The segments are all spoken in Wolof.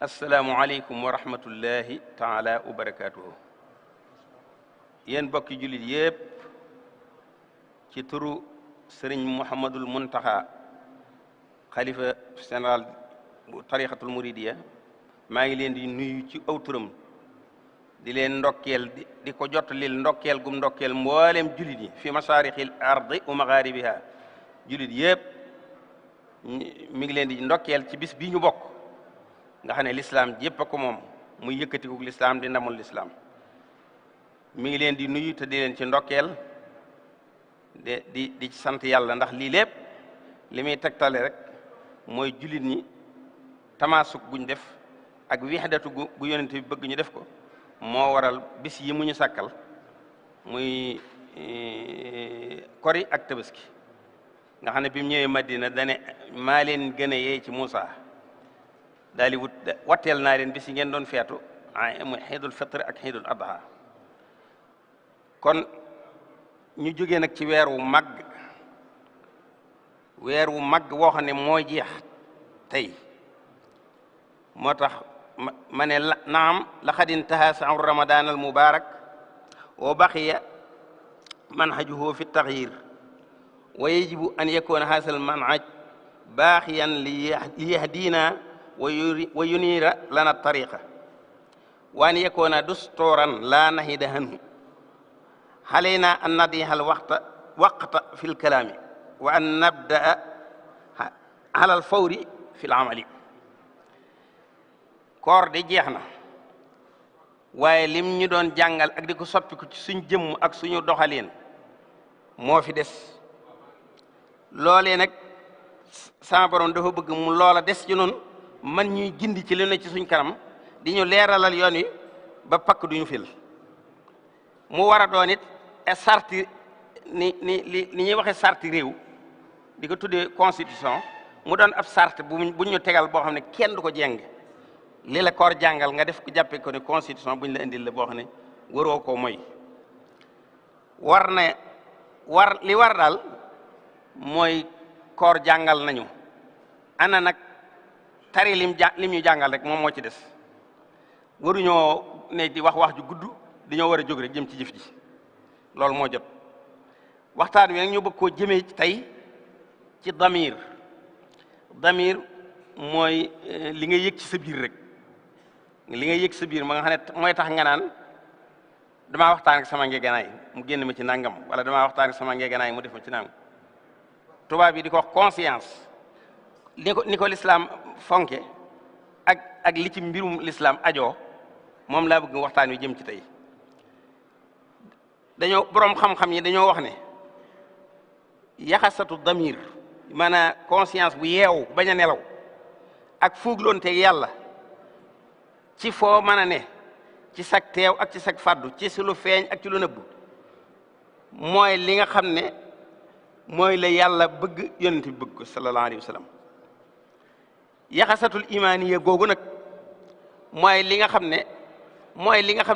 asalaamualeykum wa rahmatullahi taala wa barakaatuhu. yéen bokki jullit yépp ci turu sëriñ Mouhamadul Muntaxa xalifa général bu tarixatul muridiya maa ngi leen di nuyu ci aw turam di leen ndokkeel di ko jottalil ndokkeel gum ndokkeel mboolem jullit yi fi masarixil ardi wa magharibiha jullit yépp mi ngi leen di ndokkeel ci bis bii ñu bokk nga xam ne lislaam yépp a ko moom muy yëkkatiku lislaam di ndamul lislaam mi ngi leen di nuyu te di leen ci ndokkeel di ci sant yàlla ndax lii lépp li muy tegtale rek mooy jullit ñi tamaasuk guñ def ak wixdatu gu yonent bi bëgg ñu def ko moo waral bis yi mu ñu sàkkal muy kori ak tabaski nga xam ne bi mu ñëwee Madina dane maa leen gën a yee ci Muusa daal di watteel naa leen bis yi ngeen doon feetu muy xiidul fitr ak xiidul adha kon ñu jógee nag ci weer wu màgg woo xam ne moo jeex tey moo tax ma ne naam laqad intaha shahru ramadan al mubarak wa baqiya manhajuhu fi taxyir wa yajibu an yakuna hadha al manhaj baaqiyan li yahdina wa yunira lana tariqa wa an yakuna dusturan la nahida anhu علينا أن نضيع الوقت في الكلام وأن نبدأ على الفور في العمل koor di jeex na waaye lim ñu doon jàngal ak di ko soppiku ci suñ jëmm ak suñu doxalin moo fi des loolee nag sama borom dafa bëgg mu loola des ci noonu man ñuy gindi ci li ne ci suñ kanam di ñu leeralal yoon wi ba pakk duñu fil mu war a doon it sarti ni ñuy waxee sarti réew di ko tuddee constitution mu doon ab sart bu ñu tegal boo xam ne kenn du ko jeng li la koor jàngal nga def ko jàppee ko ne constitution bu ñu la indil la boo xam ne waroo koo mooy li war daal mooy koor jàngal nañu ana nag tari lim ñu jàngal rek moom moo ci des waruñoo ne di wax ju gudd dañoo war a jóg rek jëm ci jëf ji loolu moo jot waxtaan wi nag ñu bëgg koo jëmee tey ci damir mooy li nga yëg ci sa biir rek li nga yëg sa biir ma nga xam ne mooy tax nga naan damaa waxtaan ak sama ngeeganaay mu génn ma ci nangam wala damaa waxtaan ak sama ngeeganaay mu def ma ci nangam tubaab yi di ko wax conscience ni ko lislaam fonke ak li ci mbirum lislaam ajoo moom laa bëgg waxtaan wi jëm ci tey boroom xam-xam yi dañoo wax ne yaxasatu damir maanaam conscience bu yeewu bañ a nelaw ak fuugloonteeg yàlla ci foo mën a ne ci sag teew ak ci sag fàddu ci si lu feeñ ak ci lu nëbbu mooy li nga xam ne mooy la yàlla bëgg yonent bi bëgg ko sallallahu alayhi wa sallam yaxasatul imaaniya googu nag mooy li nga xam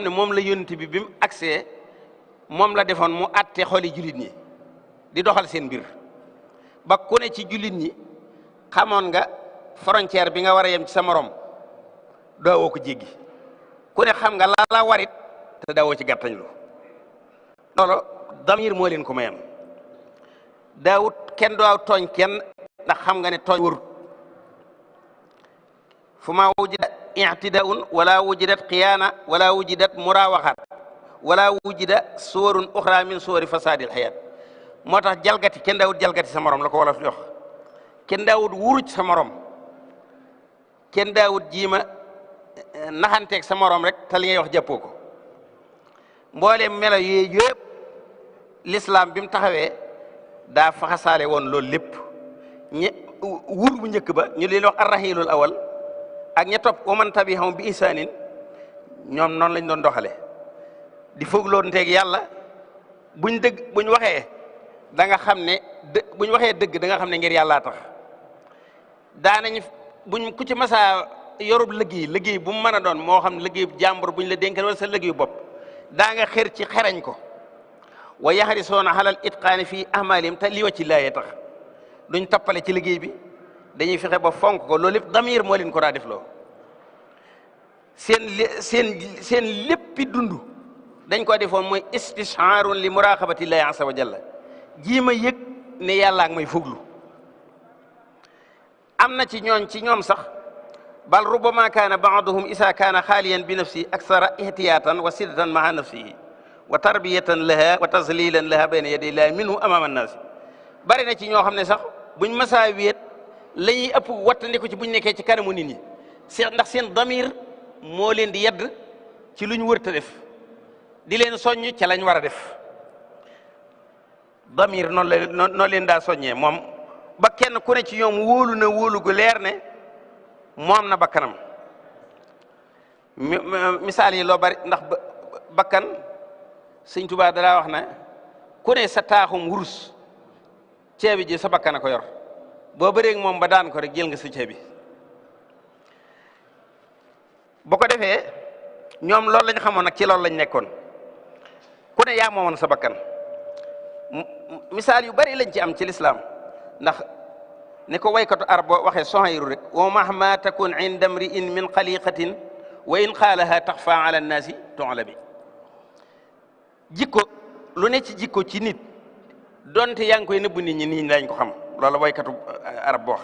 ne moom la yonent bi mu agsee moom la defoon mu àtte xoli jullit ñi di doxal seen mbir ba ku ne ci jullit ñi xamoon nga frontière bi nga war a yem ci sa morom daawoo ko jéggi ku ne xam nga la warit te daawoo ci gàttañlu loolu damir moo leen ko mayoon daawut kenn daaw tooñ kenn ndax xam nga ne tooñ warut fu ma wujida i'tidaa'un wala wujidat xiyaana wala wujidat muraawaxaat wala wujida suwarun uxra min suwari fasadil xayaat moo tax jalgati kenn daawut jalgati sa morom la ko wolof di wax kenn daawut wuruj sa morom kenn daawut jiima naxanteeg sa morom rek te li ngay wax jàppoo ko mbooleem melo yooyu yëpp l'islam bi mu taxawee daa faxasaale woon loolu lépp wur bu njëkk ba ñu leen wax arrahilul awal ak ña topp waman tabi'ahum bi ihsaanin ñoom noonu lañ doon doxale di foogloon teeg yàlla buñ waxee da nga xam ne buñ waxee dëgg da nga xam ne ngir yàllaa tax daanañ buñ ku ci masa yorub liggéey bu mu mën a doon moo xam liggéey jàmbur buñ la dénkal wala sa liggéeyu bopp daa nga xër ci xerañ ko wa yaxrisoona alal itqaani fii ahmaalihim te li wa ci laayee tax duñ tappale ci liggéey bi dañuy fexe ba fonk ko loolu lépp damir moo leen ko daa def loo seen léppi dund dañ ko defoon mooy istishaarun li muraqabatillahi azza wa jalla jiima yëg ne yàlla ak may fuglu am na ci ñoom sax bal rubama kaana baaduhum isa kaana xaaliyan bi nafsi aksara ihtiyatan wa siddatan maa nafsihi wa tarbiyatan laha wa taslilan laha bayna yaday llahi minhu amama annaasi bari na ci ñoo xam ne sax buñ masaa wéet la ñuy ëpp wattandiku ci buñ nekkee ci kanamu nit ñi ndax seen damir moo leen di yedd ci luñ wërta def di leen soññ ca lañ war a def damir noonu leen daa soññee moom ba kenn ku ne ci ñoom wóolu na wóolu gu leer ne moom na bakkanam misaal yi loo bari ndax bakkan Sëñ Tuubaa dalaa wax na ku ne sa taaxum wurus ceebi ji sa bakkan a ko yor boo bëreeg moom ba daan ko rek jël nga sa ceebi bu ko defee ñoom loolu lañ xamoon nag ci loolu lañ nekkoon ku ne yaa moomoon sa bakkan misaal yu bari lañ ci am ci lislaam ndax ni ko waykatu arab boo waxee Suhayru rek wa mahma takun inda mri'in min xaliqatin wa in qaalaha taxfa ala nnaasi tu'labi jikko lu ne ci jikko ci nit donte yaa ngi koy nëbb nit ñi nii lañ ko xam loolu waykatu arab boo wax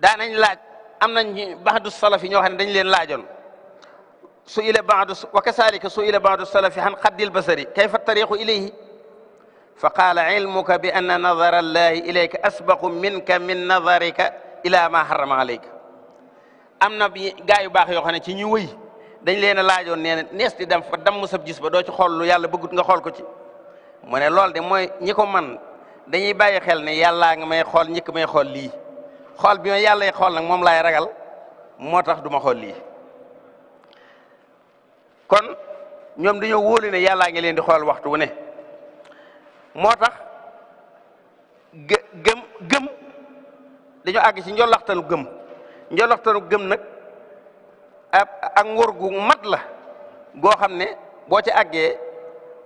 daanañ laaj am nañ baxdu salafi ñoo xam ne dañ leen laajoon su ila baadu wa kasaalika su ila baadu salafi xan xaddil basari kayfa tariqu ilayhi fa qaala ilmuka bi anna nadara allahi ilayka asbaqu minka min nadarika ila ma harrama alayka am na gaa yu baax yoo xam ne ci ñu wëy dañ leen a laajoon nee na nees di dem fa damm sab gis ba doo ci xool lu yàlla bëggut nga xool ko ci mu ne loolu de mooy ñi ko man dañuy bàyyi xel ne yàllaa nga may xool ñi ko may xool lii xool bi ma yàlla xool nag moom laay ragal moo tax du ma xool lii kon ñoom dañoo wóolu ne yàllaa ngi leen di xool waxtu wu ne moo tax gëm dañoo àgg ci njolaxtanu gëm nag ak ngor gu mat la goo xam ne boo ci àggee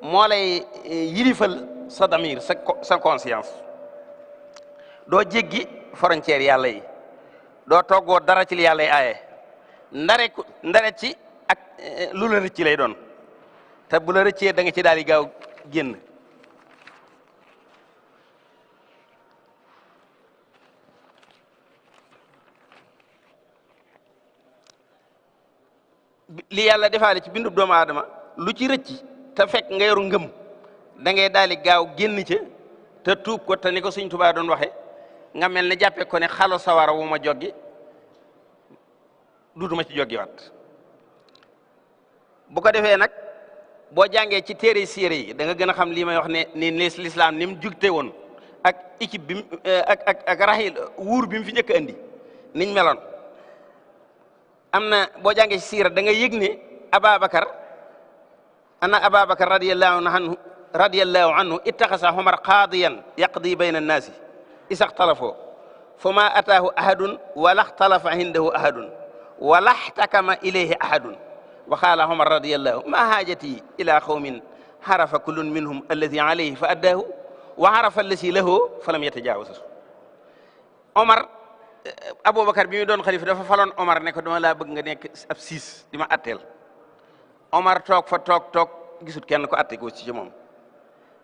moo lay yilifal sa damir sa conscience doo jéggi frontière yàlla yi doo toggoo dara ci li yàlla yi aaye ndare ci ak lu la rëcc lay doon te bu la rëccee da nga ci daal di gaaw génn li yàlla defaale ci bindu doomu aadama lu ci rëcc te fekk nga yoru ngëm da ngay daal di gaaw génn ca te tuub ko te ni ko Sëñ Tuubaa doon waxe nga mel ne jàppe ko ne xalo sawara wu ma joggi duutuma ci joggi wat bu ko defee nag boo jàngee ci téere siire yi da nga gën a xam lii may wax ne ni lislaam ni mu jugte woon ak équipe bi ak raxil wuur bi mu fi njëkk a andi niñ meloon am na boo jàngee ci siira da nga yëg ne Ababacar radiyallahu anhu ittaxasa Umar qaadiyan yaqdi bayna annaasi isa xtalafoo fa ma ataahu ahadun wala xtalafa indahu ahadun wala xtakama ilayhi ahadun wa qaala Umar radiyallahu ma haajati ila qawmin xarafa kullun minhum alladi alayhi fa addaahu wa xarafa allasi lahu fa lam yatajaawaz Omar Aboubacar bi mu doon xalifa dafa faloon Omar ne ko dama laa bëgg nga nekk ab siis di ma atteel Omar toog gisut kenn ko atte ko ci moom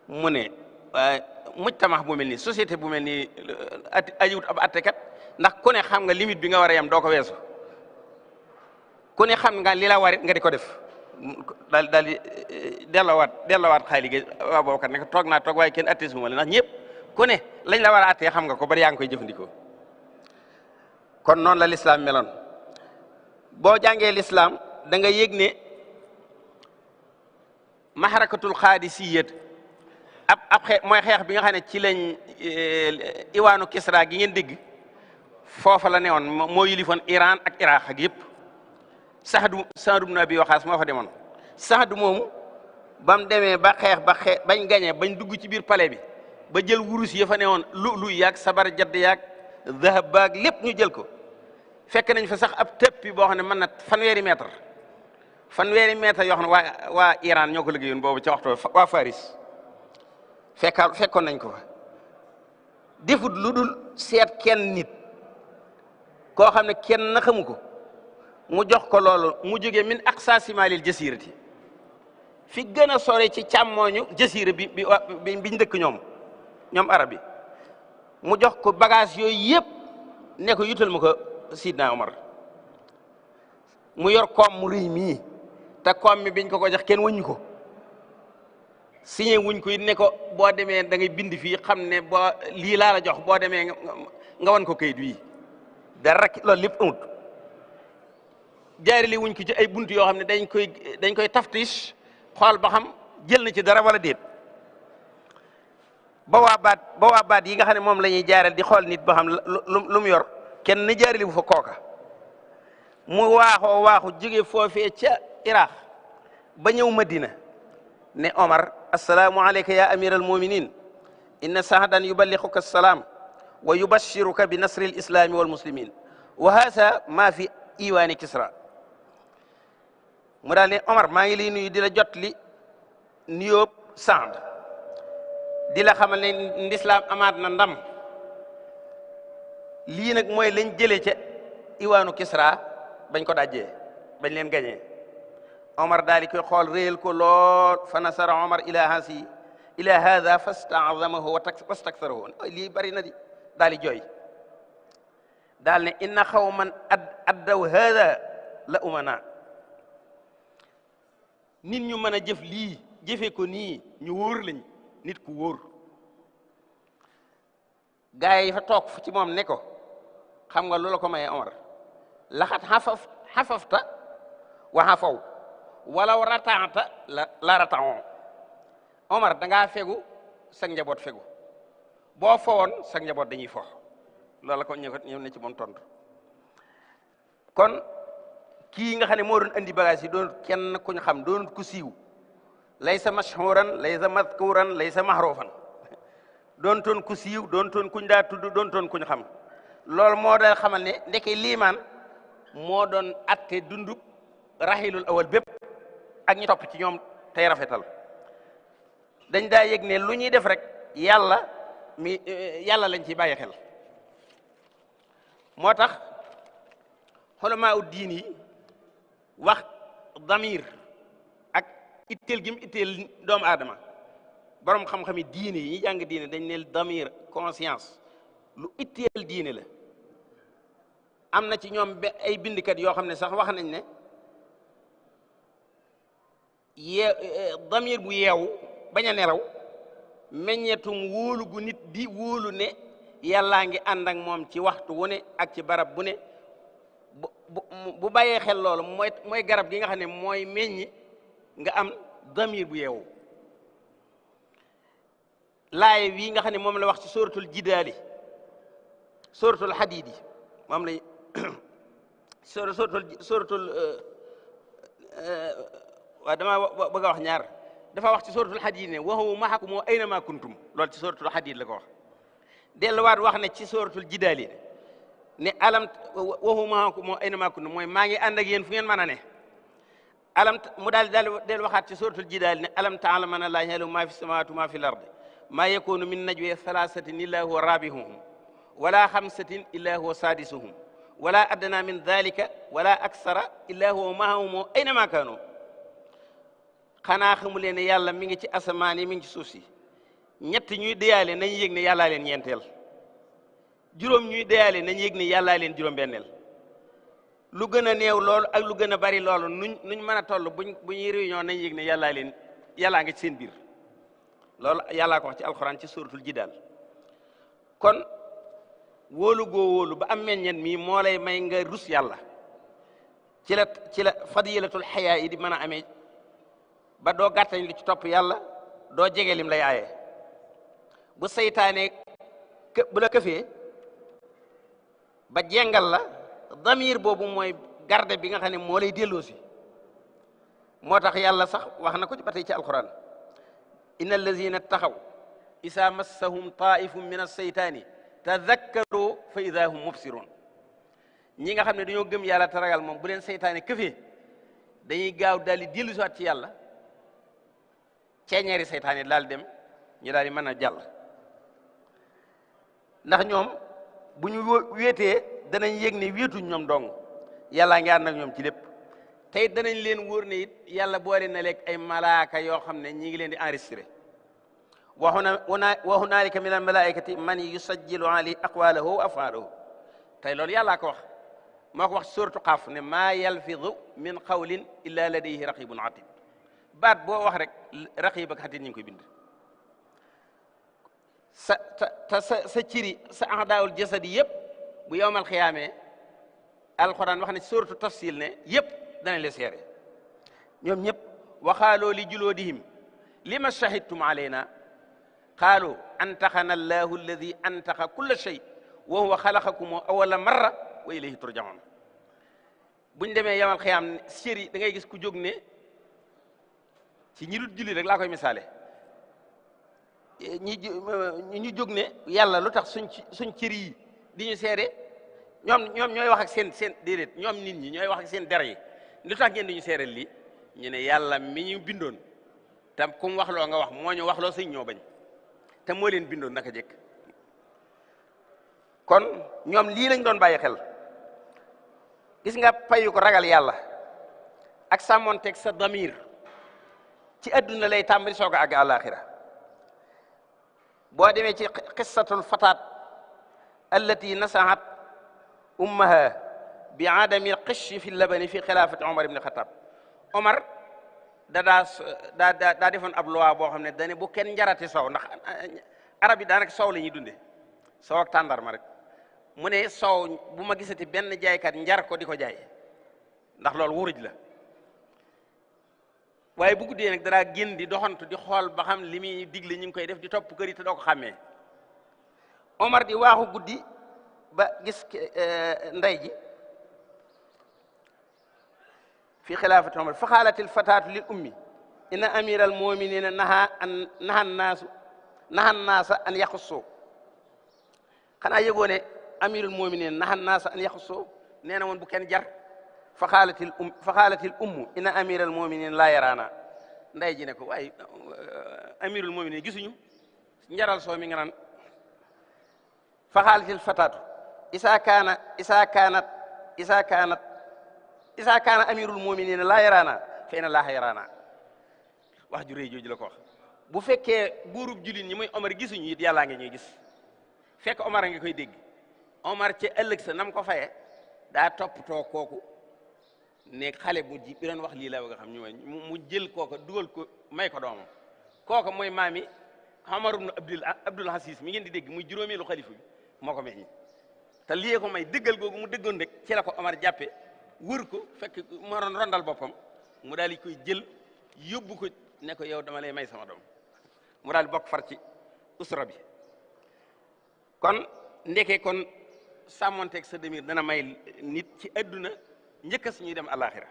mu ne mujtama bu mel nii société bu mel nii ajiwut ab attekat ndax ku ne xam nga limite bi nga war a yem doo ko weesu ku ne xam nga li la warit nga di ko def daal di delloowaat xaali gi Aboubacar ne ko toog naa toog waaye kenn atte suma la ndax ñëpp ku ne lañ la war a attee xam nga ko bari yaa ngi koy jëfandikoo kon noonu la lislaam meloon boo jàngee lislaam da nga yëg ne maxarakatul xaadisiyat ab mooy xeex bi nga xam ne ci lañ iwaanu Kisra gi ngeen dégg foofa la newoon moo yilifoon Iran ak Iraq ak yëpp Saad ibn Abi Waqaas moo fa demoon Saad moomu ba mu demee ba xeex bañ gañee bañ dugg ci biir palais bi ba jël wurus ya fa newoon lu yaag sabar jadd yaag dahab baag lépp ñu jël ko fekk nañ fa sax ab tëppi boo xam ne mën na fanweeri mètre yoo xam ne waa Iran ñoo ko liggéeyoon boobu ca waxtu waa Faris fekkoon nañ ko fa defut lu dul seet kenn nit koo xam ne kenn na xamu ko mu jox ko loolu mu jóge min aqsa simalil jasirati fi gën a sore ci càmmooñu jasira biñ dëkk ñoom arab yi mu jox ko bagage yooyu yëpp ne ko yutal ma ko Sidna Omar mu yor koom mu rëy mii te koom mi biñ ko jox kenn wëññu ko signé wuñ ko it ne ko boo demee da ngay bind fii xam ne boo lii laa la jox boo demee nga wan ko kayit wi dara loolu lépp amut jaarale wuñ ko ci ay buntu yoo xam ne dañ koy taftish xool ba xam jël na ci dara wala déet ba waa baat yi nga xam ne moom la ñuy jaaral di xool nit ba xam lu mu yor kenn ni jaarale bu fa kooka mu waaxu jóge foofee ca Iraq ba ñëw Madina ne Omar assalaamu alayka ya amir al muminin inna sahadan yuballighuka assalaam wa yubashiruka bi nasri al islami wal muslimin wa haasa maa fi iwaani Kisra mu daal ne Omar maa ngi lay nuyu di la jot li nuyoo Saad di la xamal ne lislaam amaat na ndam lii nag mooy lañ jëlee ca iwaanu Kisra bañ ko dajjee bañ leen gañee Omar daal di koy xool réyal ko lool fa nasara Omar ila hada fastaazamahu wastaktharahu lii bari na di daal di jooy daal ne inna xawman addaw hada la umana nit ñu mën a jëf lii jëfe ko nii ñu wóor lañ nit ku wóor gaay yi fa toog fu ci moom ne ko xam nga loola ko maye Omar laxat xafafta wa xafaw walaw rataata la rataon Omar da ngaa fegu sa njaboot fegu boo fowoon sa njaboot dañuy fo loola ko ñëw ne ci moom tontu kon kii nga xam ne moo doon andi bagage yi doon kenn ku ñu xam doon ku siiw laysa mashhuran laysa madkuran laysa mahrufan doon toon ku siiw doon toon kuñ daa tudd doon toon kuñ xam loolu moo doon xamal ne ndeke liimaan moo doon atte dundub rahilul awal bépp ak ñi topp ci ñoom tey rafetal dañ daa yëg ne lu ñuy def rek yàlla lañ ci bàyyi xel moo tax xulamaa u diin yi wax damir ak itteel gi mu itteel doomu aadama borom xam-xami diine yi ñi jàng diine dañ ne damir conscience lu itteel diine la am na ci ñoom ay bindikat yoo xam ne sax wax nañ ne damir bu yeewu bañ a nelaw meññetum wóolu gu nit di wóolu ne yàllaa ngi ànd ak moom ci waxtu wu ne ak ci barab bu ne bu bàyyee xel loolu mooy garab gi nga xam ne mooy meññi nga am damir bu yeewu laaye wii nga xam ne moom la wax ci suratul jidaali suratul hadidi moom la suratul waaw dama bëgg a wax ñaar dafa wax ci suratul hadid ne wa huwa ma'akum aynama kuntum loolu ci suratul hadid la ko wax delluwaat wax ne ci suratul jidaali ne alam wa huwa ma'akum aynama kuntum mooy maa ngi ànd ak yéen fu ngeen mën a ne alam mu daal del waxaat ci suratul jidaali ne alam ta'lam anna llaaha ya'lamu ma fi samawati wa ma fi l-ardi ma yakunu min najwa thalathatin illa huwa rabi'uhum wala khamsatin illa huwa sadisuhum wala adna min dhalika wala aksara illa huwa ma'ahum aynama kanu xanaa xamu leen ne yàlla mi ngi ci asamaan yi mi ngi ci suuf si ñett ñuy deyaale nañ yëg ne yàllaa leen ñeenteel juróom ñuy deyaale nañ yëg ne yàllaa leen juróom-benneel lu gën a néew loolu ak lu gën a bari loolu nuñ mën a toll bu ñuy réunion nañ yëg ne yàllaa nga ci seen biir loolu yàllaa ko wax ci alxuraan ci suratul jidaal kon wóolu goo wóolu ba am meññeen mii moo lay may nga rus yàlla ci la fadilatul xayaa yi di mën a amee ba doo gàttañ lu ci topp yàlla doo jege lim lay aaye bu seytaane bu la këfee ba jengal la damir boobu mooy garde bi nga xam ne moo lay delloosi moo tax yàlla sax wax na ko ci ba tey ci alquran inna allazina taxaw isa massahum taifum min alseytaani tadakkaru fa ida hum mubsirun ñi nga xam ne dañoo gëm yàlla taragal moom bu leen seytaane këfee dañuy gaaw daal di dellu siwaat ci yàlla ceeñeeri seytaane daal dem ñu daal di mën a jàll ndax ñoom bu ñu wéetee danañ yëg ne wéetuñ ñoom dong yàllaa ngi ànd ak ñoom ci lépp te it danañ leen wóor ne it yàlla boole na leeg ay malaaka yoo xam ne ñi ngi leen di enregistré wa hunaalika min al malaikati man yusajjilu alayhi aqwalahu wa afaalahu tey loolu yàllaa ko wax moo ko wax suratu Qaaf ne maa yalfidu min qawlin illa ladayhi raqibun atid baat boo wax rek raqib ak atid ñu ngi koy bind sa ciri sa ahdaawul jasadi yëpp bu yowmal xiyaamee alquran wax ne suratu tafsil ne yëpp danañ la seere ñoom ñëpp waxaaloo li juloodihim lima shahidtum alayna qaalu antaxana allahu alladi antaxa kulla shay wa huwa xalaqakum awala marra wa ilayhi turjaun buñ demee yowmal xiyaam ciri da ngay gis ku jóg ne ci ñi dul julli rek laa koy misaale ñu jóg ne yàlla lu tax suñ cër yi di ñu seede ñoom ñooy wax ak seen déedéet ñoom nit ñi ñooy wax ak seen der yi lu tax ngeen di ñu seede lii ñu ne yàlla mi ñu bindoon tam ku mu wax loo nga wax moo ñu wax loo sëñ ñoo bañ te moo leen bindoon naka jekk kon ñoom lii lañ doon bàyyi xel gis nga payu ko ragal yàlla ak sàmmonteeg sa damir ci adduna lay tàmbali soog a àgg àllaaxira boo demee ci qissatul fataat allati nasahat ummaha bi adami qish fi labani fi xilaafati Omar ibn Xattaab Omar daa defoon ab loi boo xam ne dane bu kenn njarati sow ndax arab yi daanaka sow la ñuy dunde sow ak tàndarma rek mu ne sow bu ma gisati benn jaaykat njar ko di ko jaay ndax loolu wuruj la waaye bu guddee nag dara génn di doxantu di xool ba xam li muy digle ñu ngi koy def di topp kër yi te doo ko xàmmee Omar di waaxu guddi ba gis ndey ji fi xilaafati Omar fa xaalatil fataatu lil ummi inna amira al muminina nahan naasa an yaxussoo xanaa yëgoo ne amirul muminina nahan naasa an yaxussoo nee na woon bu kenn jar fa xaalatil ummu inna amiral muminina laa yaraana nday ji ne ko waaye amirul muminina gisuñu njaral soo mi nga naan fa xaalatil fataatu isa kaana amirul muminina laa yaraana fa inna laaha yaraana wax ju rëy jooju la ko wax bu fekkee buurub jullit ñi muy Omar gisuñu it yàllaa ngi ñuy gis fekk Omar a ngi koy dégg Omar ci ëllëg sa nam ko faye daa toppatoo kooku ne xale bu ji bi doon wax lii la nga xam ñu mu jël kooka dugal ko may ko doomam kooka mooy maami Omar ibn Abdul Aziz mi ngeen di dégg muy juróomeelu xalifa bi moo ko meññ te lii ko may dëggal googu mu dëggoon rek ci la ko Omar jàppe wër ko fekk moo doon rondal boppam mu daal di koy jël yóbbu ko ne ko yow dama lay may sama doom mu daal di bokk far ci usra bi kon ndeke kon sàmmonteeg sa demir dana may nit ci adduna njëkk a suñuy dem alaxira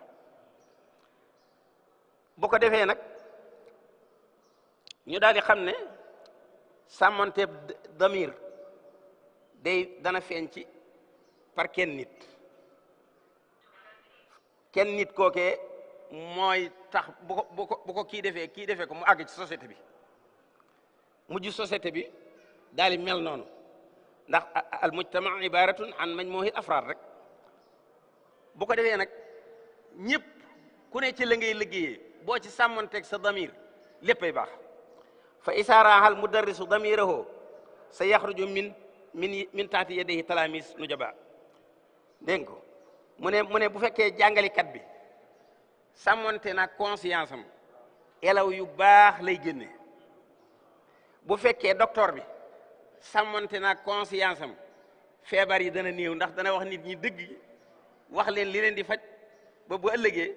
bu ko defee nag ñu daal di xam ne sàmmonteeg damir dana feeñ ci par kenn nit kookee mooy tax bu ko kii defee ko mu àgg ci société bi mujj société bi daal di mel noonu ndax al mujtama ibaratun an majmuhi afraad rek bu ko defee nag ñëpp ku ne ci la ngay liggéeyee boo ci sàmmonteeg sa damir léppay baax fa isaarahal mudarrisu damirahu sa yaxruju min taati yadayhi talamis nujaba dégg ko mu ne bu fekkee jàngalikat bi sàmmonte nag conscience am elaw yu baax lay génne bu fekkee docteur bi sàmmonte nag conscience am feebar yi dana néew ndax dana wax nit ñi dëgg wax leen li leen di faj ba bu ëllëgee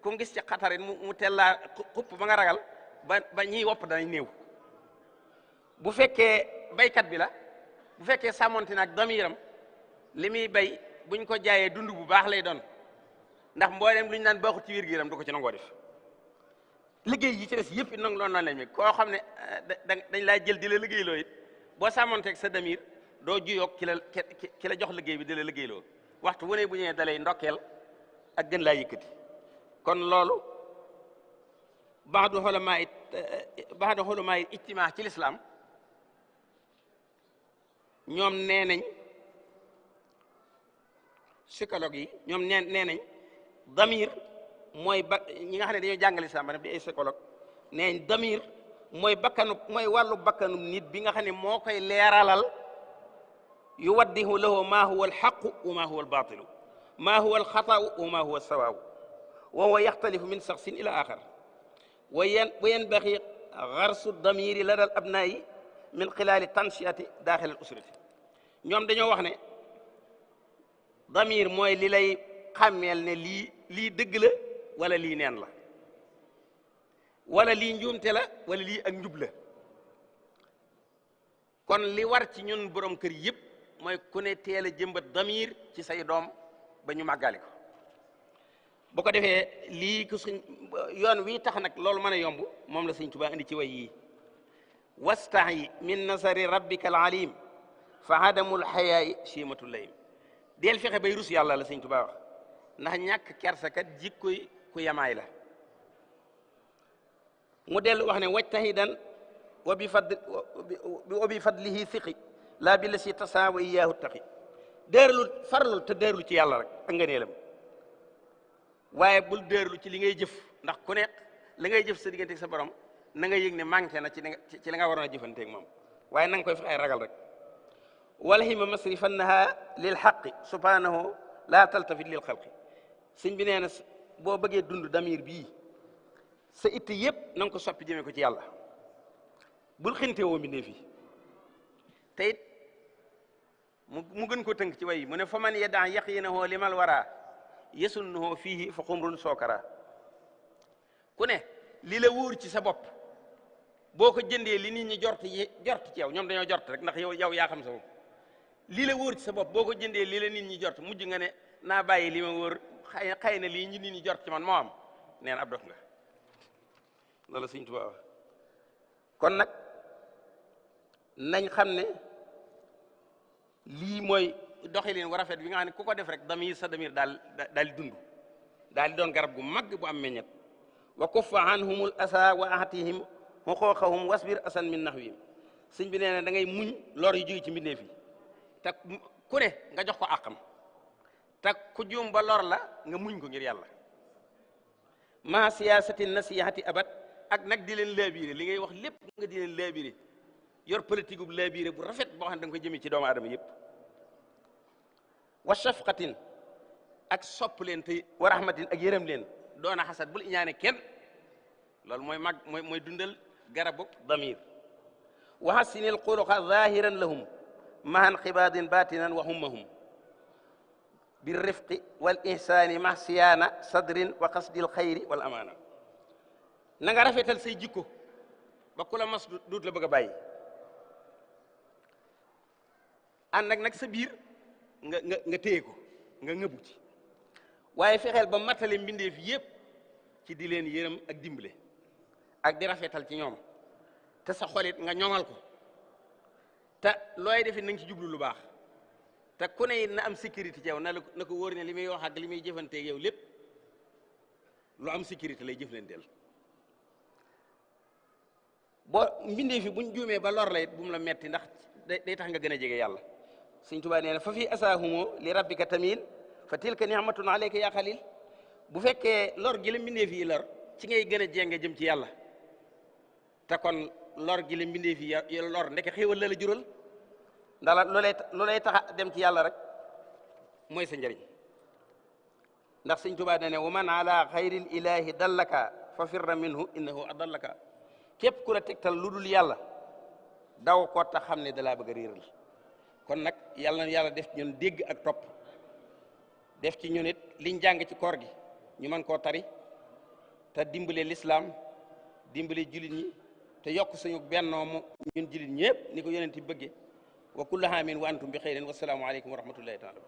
ku mu gis ci xatarit mu tellaa xupp ba nga ragal ba ñiy wopp danañ néew bu fekkee baykat bi la bu fekkee sàmmonte nag damiram li muy bay buñ ko jaayee dund bu baax lay doon ndax mboolem lu ñu naan baaxut ci wér-gu-yaram du ko ci nangoo def liggéey yi ci des yëpp it noonu loolu lañ mi koo xam ne dañ laa jël di la liggéeyloo it boo sàmmonteeg sa damir doo juyoog ki la jox liggéey bi di la liggéeyloo waxtu wu ne bu ñëwee dalay ndokkeel ak gën laa yëkkati kon loolu baxdu xulamaa yi ijtimaa ci lislaam ñoom nee nañ psychologue yi ñoom nee nañ damir mooy ñi nga xam ne dañoo jàngale islam ba di ay psychologue nee nañ damir mooy wàllu bakkanu nit bi nga xam ne moo koy leeralal yuwaddihu lahu ma huwa alxaqu wa ma huwa albatilu ma huwa alxatau wa ma huwa alsawaabu wa huwa yaxtalifu min shaxsin ila axar wa yanbaxi garsu damiri lada al abnaayi min xilaali tansiyati daaxil al usrati ñoom dañoo wax ne damir mooy li lay xàmmeel ne lii dëgg la wala lii neen la wala lii njuumte la wala lii ak njub la kon li war ci ñun borom kër yëpp mooy ku ne teel a jëmbat damir ci say doom ba ñu màggaale ko bu ko defee lii ku suñ yoon wii tax nag loolu mën a yomb moom la Sëñ Tuubaa indi ci way yii wastahi min nasari rabbika al alim fa hadamul xayaayi chimatul layim del fexe bay rus yàlla la Sëñ Tuubaa wax ndax ñàkk kersa kat jikkoy ku yamaay la mu dellu wax ne wajtahidan wa bi fadlihi siqi laa bi la si tasaa wa iyaahu taqi déerlu farlul te déerlu ci yàlla rek ak ngëneelam waaye bul déerlu ci li ngay jëf ndax ku ne li ngay jëf sa digganteeg sa borom na nga yëg ne manqué na ci li nga waroon a jëfanteeg moom waaye na nga koy fexe ragal rek walhima masrifannaha lil xaqi subhanahu laa taltafit lil xalqi sëñ bi nee na boo bëggee dund damir bii sa itte yëpp na nga ko soppi jëmee ko ci yàlla bul xinte woo mbindee fii te it mu gën ko tënk ci way mu ne fa man yeddan yaqinahu limal wara yesunnahu fiihi fa xumrun sookara ku ne li la wóor ci sa bopp boo ko jëndee li nit ñi jort ci yow ñoom dañoo jort rek ndax yow yaa xam sa bopp li la wóor ci sa bopp boo ko jëndee li la nit ñi jort mujj nga ne naa bàyyi li ma wóor xëy na lii nit ñi jort ci man moo am neen ab dof nga loolu Sëñ Tuubaa wax kon nag nañ xam ne lii mooy doxalin wa rafet bi nga xam ne ku ko def rek sa damir daal di dund daal di doon garab gu mag bu am meññet wa kuffa anhumul asa wa ahtihim xuquuqahum wasbir asan min nahwihim sëñ bi nee na da ngay muñ lor yu jóge ci mbindeef yi te ku ne nga jox ko àqam te ku juum ba lor la nga muñ ko ngir yàlla ma siyaasati nasihati abat ak nag di leen laabiire li ngay wax lépp nga di leen laabiire yor politique bu laabiire bu rafet boo xam ne da nga koy jëmee ci doomu aadama yëpp wa shafqatin ak sopp leen te wa rahmatin ak yërëm leen doona xasad bul iñaane kenn loolu mooy dundal garabu damir wa hassinil xuluqa zahiran lahum mahan xibaadin batinan wa hummahum bir rifqi wal ihsaani ma siyaana sadrin wa qasdil xayri wal amaana na nga rafetal say jikko ba ku la mas duut la bëgg a bàyyi ànd ak nag sa biir nga téye ko nga ngëbu ci waaye fexeel ba matale mbindeef yépp ci di leen yërëm ak dimbale ak di rafetal ci ñoom te sa xolit nga ñoŋal ko te looy defit na nga ci jublu lu baax te ku ne na am sécurité ci yow na ko wóor ne li muy wax ak li muy jëfanteeg yow lépp lu am sécurité lay jëflanteel boo mbindeef yi buñ juumee ba lor la it bu mu la metti ndax day tax nga gën a jege yàlla Sëñ Tuubaa nee na fa fii asaahumo li rabbika tamil fa tilka ni'matun alayka ya xalil bu fekkee lor gi la mbindeef yi lor ci ngay gën a jénge jëm ci yàlla te kon lor gi la mbindeef yi lor ndeke xéewal la jural ndax lu lay tax a dem ci yàlla rek mooy sa njëriñ ndax Sëñ Tuubaa nee na wa man ala xayril ilahi dallaka fa firra minhu innahu adallaka képp ku la tegtal lu dul yàlla daw ko ta xam ne dalaa bëgg a réeral kon nag yàlla na yàlla def ci ñun dégg ak topp def ci ñun it liñ jàng ci koor gi ñu mën koo tari te dimbale lislaam dimbale jullit ñi te yokk suñu bennoomu ñun jullit ñëpp ni ko yonent bi bëgge wa kullu aamin wa antum bi xeyrin wasalaamu aleykum wa rahmatullahi taala